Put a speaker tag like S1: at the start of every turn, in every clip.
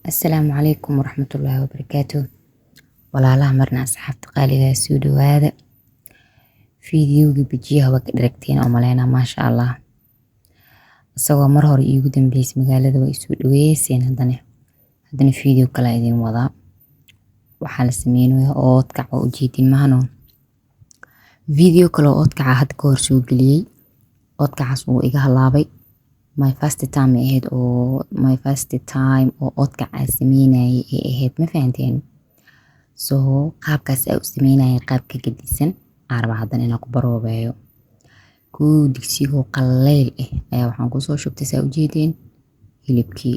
S1: Assalaamu calaykum waraxmatullaahi wabarakaatuh. Walaalaha marna asxaabta qaaliga, soo dhawaada. Fiidiyowgii bajiyaha waa ka dharagteen oo maleynaa, maasha Allah. Isagoo mar hore iigu dambeysay magaalada, waa isoo dhaweyseen. Haddana fiidiyow kale idin wadaa. Waxaa la sameynayaa oodkac oo ujeedin mahano. Video kale oo oodkaca hadda ka hor soo geliyey, oodkacaas wuu iga halaabay. My first time ay ahayd oo my first time oo oodkac aan sameynayay ay ahayd, ma fahanteen? So qaabkaas aan u sameynayay qaab ka gedisan aan rabaa haddana inaan ku baroobeeyo. Kow, digsigoo qallayl ah ayaa waxaan kusoo shubtay, saa ujeedeen, hilibkii.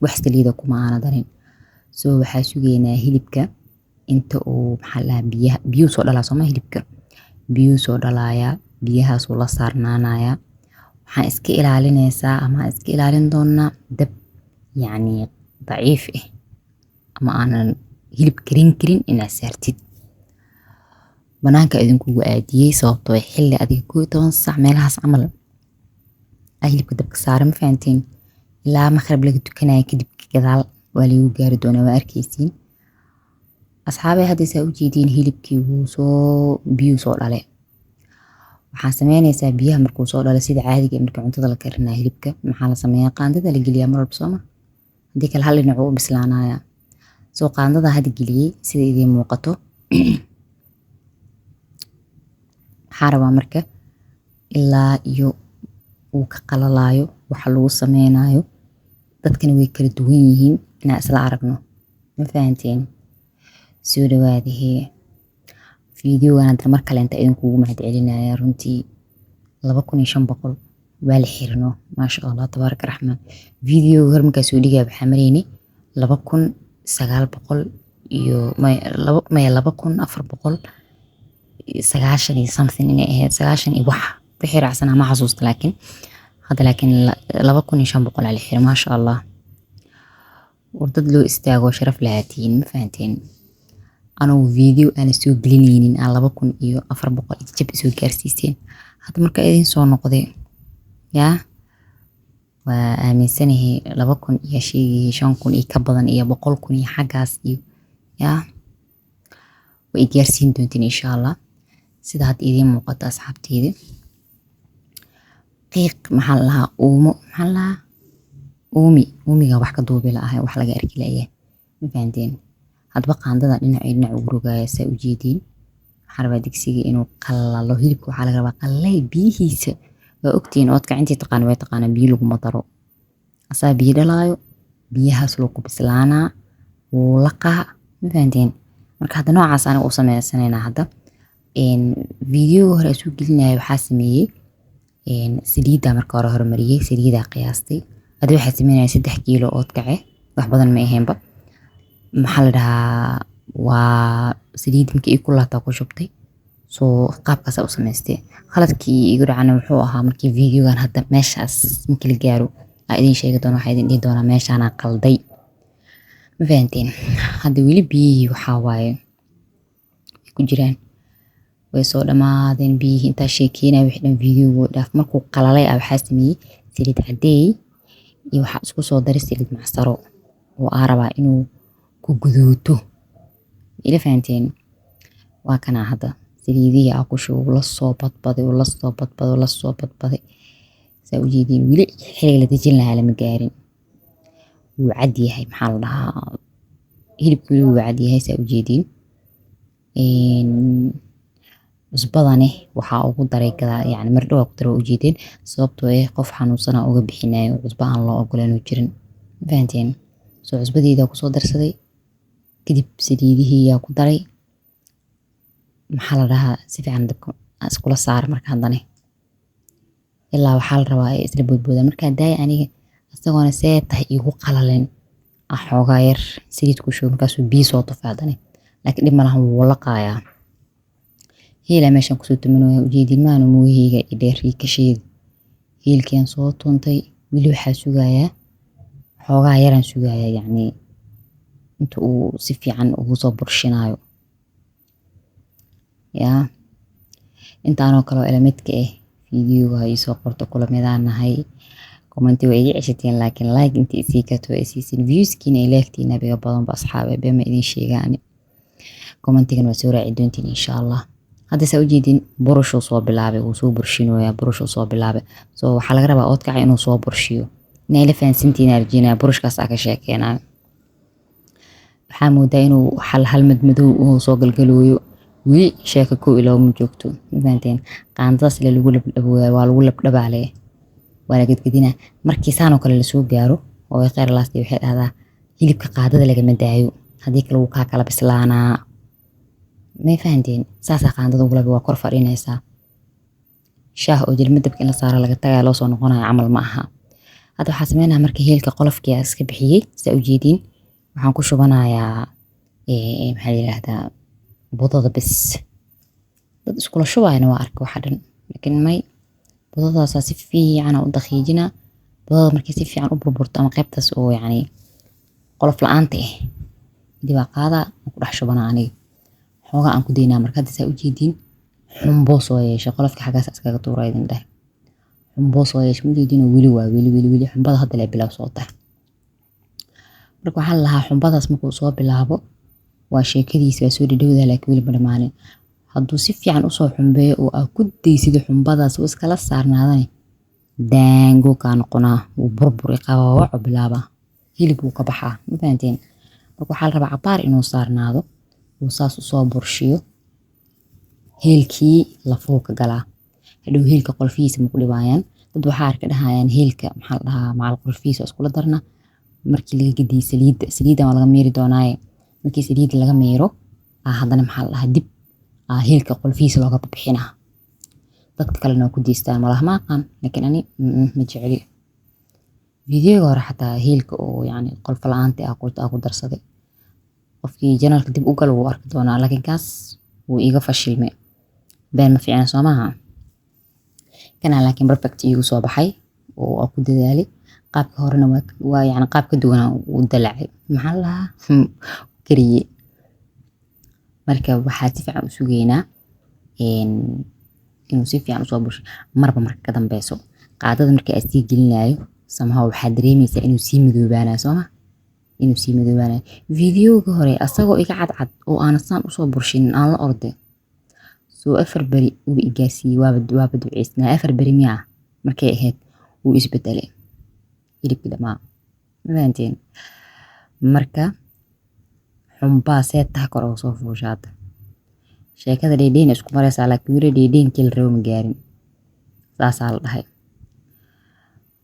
S1: Wax saliida kuma aana darin. So waxaa sugeynaa hilibka inta uu, maxaa la dhahaa, biyaha, biyuu soo dhalaa sooma? Hilibka biyuu soo dhalayaa, biyahaasuu la saarnaanayaa. Waxaan iska ilaalinaysaa ama iska ilaalin doonaa dab yacni daciif ah ama aanan hilib karin karin inaad saartid. Banaanka idinkugu aadiyey sababtoo ah xilli adiga 11 saac meelahaas camal aa hilibka dabka saaran, ma fahanteen? Ilaa maqrib laga tukanayo kadib gadaal waa liigu gaari doonaa, waa arkaysiin, asxaabay. Hadda saa ujeediin, hilibkii wuu soo biyuu soo dhalay. Waxaa sameynaysaa, biyaha markuu soo dhalay, sida caadiga ah marka cuntada la karinayo, hilibka maxaa la sameeyaa? Qaandada la geliyaa mar walba, sooma? Haddii kale hal dhinac wuu u bislaanayaa. Soo qaandada hadda geliyey, sida idiin muuqato. Waxaa rabaa marka ilaa iyo uu ka qalalayo waxa lagu sameynayo, dadkana way kala duwan yihiin, inaan isla aragno, ma fahanteen? Soo dhawaadahee. Fiidiyogan hadda mar kale inta idinkugu mahadcelinaya runtii, 2500 waa la xirno, maasha Allah, tabaaraka raxmaan. Videoga hore markaa soo dhigaya waxaa maraynay 2900 iyo maya, 2490 iyo something inay ahayd, 90 iyo wax wixii raacsanaa ma xasuusta. Laakiin hadda laakiin 2500 aa la xiray, maasha Allah. War dad loo istaago sharaf lahaatiin, ma fahanteen? Anugu video aan soo gelinaynin aan 2400 iyo jab isoo gaarsiiseen. Hadda marka idin soo noqday, yaa waa aaminsanahay 2000 iyo sheegayay, 5000 iyo ka badan iyo 100,000 iyo xaggaas iyo yaa way gaarsiin doontiin, insha Allah. Sida hadda idiin muuqato, asxaabteyda, qiiq, maxaa la dhahaa, uumo, maxaa la dhahaa, uumi, uumiga wax ka duubi la ahay, wax laga arki layahay, ma fahanteen? Hadba qaandada dhinac iyo dhinac ugu rogaaya, saa ujeediin. Waxaan rabaa digsiga inuu qalalo. Hilibka waxaa laga rabaa qallayl biyihiisa. Waa ogtihiin, oodkac intii taqaana way taqaanaa, biyo laguma daro. Asaa biyo dhalaayo, biyahaas loo ku bislaanaa, wuu laqaa, ma fahanteen? Marka hadda noocaas aniga u sameysanaynaa. Hadda videoga hore aan soo gelinaya waxaa sameeyey saliidda marka hore hormariyey, saliidaa qiyaastay. Hadda waxaa sameynaya 3 kiilo oodkace, wax badan ma ahaynba. Maxaa la dhahaa, waa saliid markii ii kulaataa ku shubtay. Soo qaabkaas u samaystay. Khaladkii igu dhacana wuxuu ahaa, markii videogan hadda meeshaas markii la gaaro aa idin sheegi doona, waxaa idin dhihi doonaa meeshaanaa qalday, ma fahanteen? Hadda weli biyihii waxaa waaye way ku jiraan, way soo dhammaadeen biyihii. Intaa sheekeynaya wixii dhan videoga way dhaaf. Markuu qalalay ah waxaa sameeyey saliid cadeey iyo waxaa isku soo daray saliid macsaro oo aa rabaa inuu ku guduuto. Ila fahanteen? Waa kanaa hadda saliidihii aa ku shubo, la soo badbaday, la soo badbaday, la soo badbaday. Saa ujeediin, weli xilliga la dejin lahaa lama gaarin. Wuu cad yahay, maxaa la dhahaa, hilibka weli wuu cad yahay, saa ujeediin. Cusbadani waxaa ugu daray gadaa, yacni mar dhow ku daray, waa ujeedeen, sababtoo ah qof xanuunsana uga bixinayo cusbo aan loo ogoleen uu jirin, ma fahanteen? Soo cusbadeeda kusoo darsaday, kadib saliidihii yaa ku daray, maxaa la dhahaa, si fiican dabka iskula saara. Marka haddana ilaa waxaa la rabaa ay isla boodboodaan. Markaa daaya, aniga isagoona see tahay igu qalalin ah, xoogaa yar saliid ku shubo, markaasuu biyo soo tufay haddana, laakiin dhib malahan, wuu laqaayaa. Heelaa meeshan kusoo tumanaya, ujeedin maanu? Mooyahayga i dheer ii kasheedi heelkiaan soo tuntay. Weli waxaa sugayaa xoogaa yaraan sugayaa, yacni inta uu si fiican ugu soo burshinayo. Yaa intaanoo kale oo ila midka ah, fiidiyowga ha iisoo qorto, kula midaan nahay. Commenti waa iga ceshateen, laakiin like intii isii karto waa isiisin. Viewskiina ay leegtiina biga badan ba, asxaabe, been ma idin sheegaani. Commentigan waa soo raaci doontiin, insha Allah. Hadda saa ujeedin, burushuu soo bilaabay, wuu soo burshinoyaa, burushuu soo bilaabay. So waxaa laga rabaa oodkaca inuu soo burshiyo. Inay la fahansantihiin arjinaya, burushkaas aa ka sheekeenayo. Waxaa moodaa inuu hal hal madmadow uu soo galgalooyo. Weli sheeko kow iyo labo ma joogto, ma fahanteen? Qaandadaas ile lagu labdhabooyaa, waa lagu labdhabaale, waa la gedgedinaa. Markii saan oo kale lasoo gaaro, hooyo kheyr laasti waxay dhahdaa, hilibka qaadada lagama daayo, haddii kale wuu kaa kala bislaanaa. May fahanteen? Saasaa qaandada ugu labi, waa kor fadhinaysaa. Shaah oo jelmad dabka in la saaro laga tagaya loo soo noqonayo camal ma aha. Hadda waxaa sameynaya marka heelka qolofkii aan iska bixiyey, saa ujeediin, waxaan ku shubanayaa, maxaa la yiraahdaa, budada bis. Dad iskula shubayana waa arka waxa dhan, laakiin may, budadaasaa si fiican u daqiijinaa. Budada markay si fiican u burburto ama qaybtaas oo yacni qolof la-aanta ah, kadib waa qaadaa, waan ku dhex shubanaa aniga. Xoogaa aan ku daynaa. Marka hadda saa ujeediin, xumbo soo yeeshay, qolofka xaggaas iskaga tuura idin dheh. Xumbo soo yeeshay, ma ujeediin? Weli waa weli weli weli xumbada hadda lee bilow soo tahay. Marka waxaa la lahaa, xumbadaas markuu soo bilaabo, waa sheekadiisa waa soo dhadhowdahay, laakiin weli ma dhamaanin. Hadduu si fiican usoo xumbeeyo oo aad ku daysid xumbadaas oo iskala saarnaadani, daango kaa noqonaa, wuu burburi, qabawaco bilaabaa, hilib wuu ka baxaa. Ma fahanteen? Marka waxaa la rabaa cabaar inuu saarnaado, uu saas usoo burshiyo, heelkii lafuu ka galaa. Hadhow heelka qolfihiisa ma ku dhibaayaan. Dad waxaa arka dhahayaan heelka, maxaa la dhahaa, macal qolfihiisa waa iskula darna. Markii laga gediyey saliidda, saliidda waa laga miiri doonaaye, markii saliidda laga miiro aa haddana, maxaa la dhahaa, dib aa heelka qolfihiisa looga bixinaa. Dadka kalena waa ku deystaan malaha, ma aqaan, laakiin ani ma jecli. Videoga hore xataa heelka oo yacni qolfa la-aanta ah ku darsaday, qofkii channelka dib u gal wuu arki doonaa, laakiin kaas wuu iiga fashilmay. Been ma fiicna, soo maaha? Kana laakiin perfect iigu soo baxay oo waa ku dadaalay. Qaabka horena waa yacni qaab ka duwan u dalacay, maxaa la dhahaa, kariyey. Marka waxaa si fiican u sugeynaa inuu si fiican usoo busho. Marba marka ka dambeyso, qaadada marka aad sii gelinayo, somehow waxaad dareemeysaa inuu sii madoobaanayo, sooma? Inuu sii madoobaanayo. Videoga hore asagoo iga cadcad oo aanan saan usoo burshinin aan la orday, soo 4 beri uba i gaarsiiyey. Waaba duceysnaa. 4 beri miyaa markay ahayd, wuu isbedelay hilibkii dhamaa. Ma fahanteen? Marka xumbaa see taha kor uga soo fuusha. Hadda sheekada dheedheyn isku maraysaa, laakiin weli dheedheynkii la rabo ma gaarin. Saasaa la dhahay.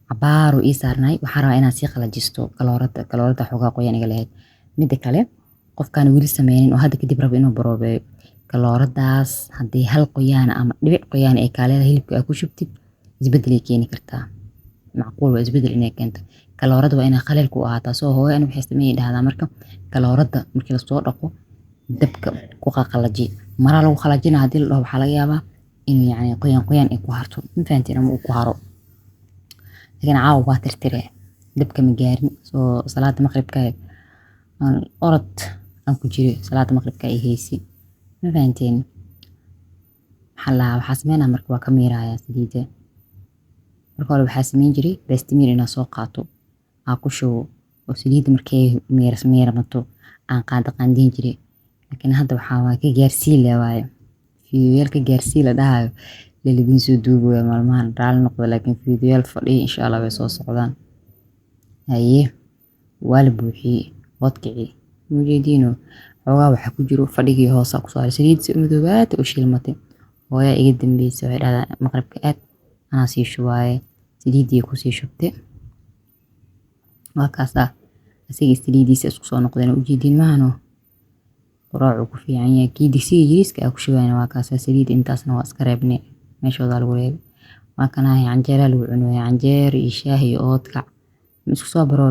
S1: Cabaaruu ii saarnaay. Waxaan rabaa inaan sii qalajisto kalooradda. Kalooradda xoogaa qoyan iga lahayd. Midda kale, qofkaan weli sameynin oo hadda kadib rabo inuu baroobeeyo, kalooraddaas haddii hal qoyaana ama dhibic qoyaan ay kaa leedahay, hilibka aad ku shubtid, isbeddelay keeni kartaa. Macquul waa isbeddel inay keento. Kalooradda waa inay qaleel ku ahaataa. Soo hooyo ani waxay sameeyay dhahdaa, marka kalooradda markii lasoo dhaqo, dabka ku qaqalaji. Maraa lagu qalajina haddii la dhaho, waxaa laga yaabaa inuu yacni qoyaan qoyaan ay ku harto. Ma fahanteen? Ama uu ku haro. Laakiin caawa waa tirtire, dabka ma gaarin. Soo salaada maqribka aan orod aan ku jiray, salaada maqribka ay haysi. Ma fahanteen? Maxaa la dhahaa, waxaa sameynaa marka waa ka miirayaa saliidda. Marka hore waxaa sameyn jiray baastimiir inaan soo qaato, aan ku shubo oo saliidda markay miirmato aan qaando qaandeyn jiray. Laakiin hadda waxaa waaye ka gaarsii le waaye. Fiidiyoyaal ka gaarsii la dhahayo lalidiin soo duubaya maalmahan, raali noqdo, laakiin fiidiyoyaal fadhiya insha Allah way soo socdaan. Haye, waa la buuxiyey oodkicii, mujeediino xoogaa waxaa ku jiro fadhigii hoosa ku saaray, saliid si madoobaata u shiilmatay. Hooyaa iga dambeysay, waxay dhahdaa maqribka aad anaa sii shubaaye, saliiddii kusii shubtay. Waa kaasaa, asiga saliidiisa isku soo noqdeen, ujeediin mahano? Quraacuu ku fiican yahay. Kii digsiga yariiska aa ku shubayna waa kaasaa. Saliid intaasna waa iska reebnay, meeshoodaa lagu reebay. Waa kanaahay, canjeeraa lagu cunooya, canjeero iyo shaah iyo oodkac. Ma isku soo baroobe.